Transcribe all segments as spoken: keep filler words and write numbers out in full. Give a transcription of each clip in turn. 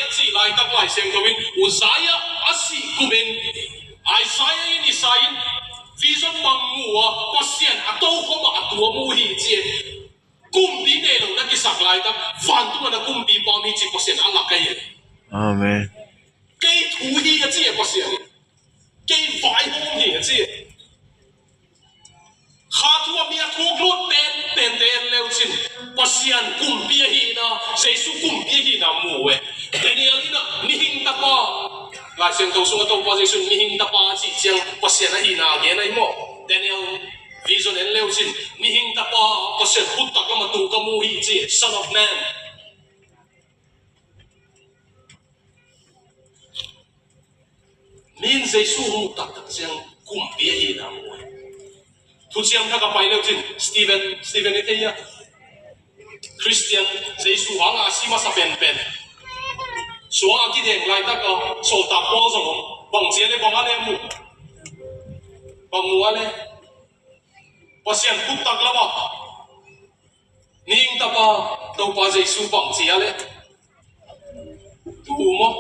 a cih laitak Lai Siangtho in Uzziah a sih kumin Isaiah in, Isaiah in vision bang mu a, Pasian a tokhom ah a tua mu hi ci e. Kumpi nei lo na kisak laitak vantung a na kumpipa mi ci Pasian a lak ahi e. Amen. Kei thu hi a ci e Pasian in. Kei vaihawm hi a ci e. Kha thu a mi a thuk lut pen, pente en leu cin Pasian kumpi ahihna, Jesu kumpi ahihna mu e. Daniel in a mihing tapa, Lai Siangtho sung a Topa Jesu in mihing tapa a cih ciang Pasian ahihna a gen ahi maw? Daniel vision en leu cin mihing tapa, Pasian khut taklam a tu ka mu hi ci e, Son of Man. Min Jesu hmuh taktak ciang kumpi ahihna mu e. Thuciam Thak a pai leu cin Stephen, Stephen i thei a, Christian, Jesu hanga a si masa penpen. Suang a kideng laitak a sawltak pawl zong om. Bang ci a le, bang a le a mu? Bang mu a le? Pasian khut taklam ah mihing tapa Topa Jesu bang ci a le? Tu maw?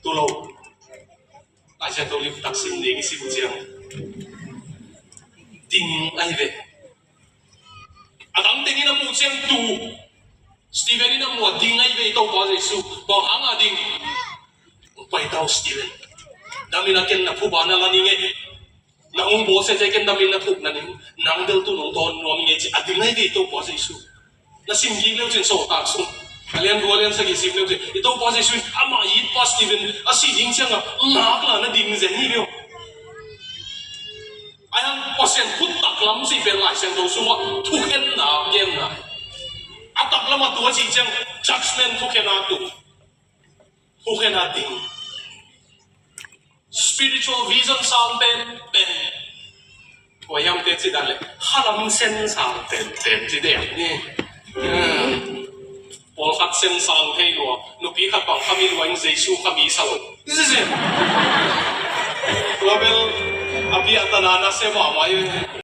Tu lo. Lai Siangtho limtak sim ding i sim ciang ding ahi ve. A dang teng in a mu ciang tu. Stephen in a mu a ding ahi ve i Topa Jesu. Bang hanga ding? Pai tau Stephen. Damin a ken na phuba na la ning e. Na hong bawlsiate ken damin na thuk na ning, nang bel tu nong dawn nuam ing e ci a ding ahi ve i Topa Jesu. Na sim kik leu cin sawltak sung a lian rua lian sagih sim leu cin i Topa Jesu in amah itpa Stephen a sih ding ciangah ngakla na ding zen hi leu. Ahi hang Pasian khut taklam cih pen Lai Siangtho sungah thukhenna genna. A taklam a tu a cih ciang judgment thukhenna tu. Thukhenna ding. Spiritual vision sang pen pen. Tua hiamte ci dan le khalam sen sang pen pen ci dek ni. Pawlkhat sen sang thei lua, nupi khat bang khami lua in Jesu khami sa lo. Zizin. Tua bel a pi a tana na se mahmah i.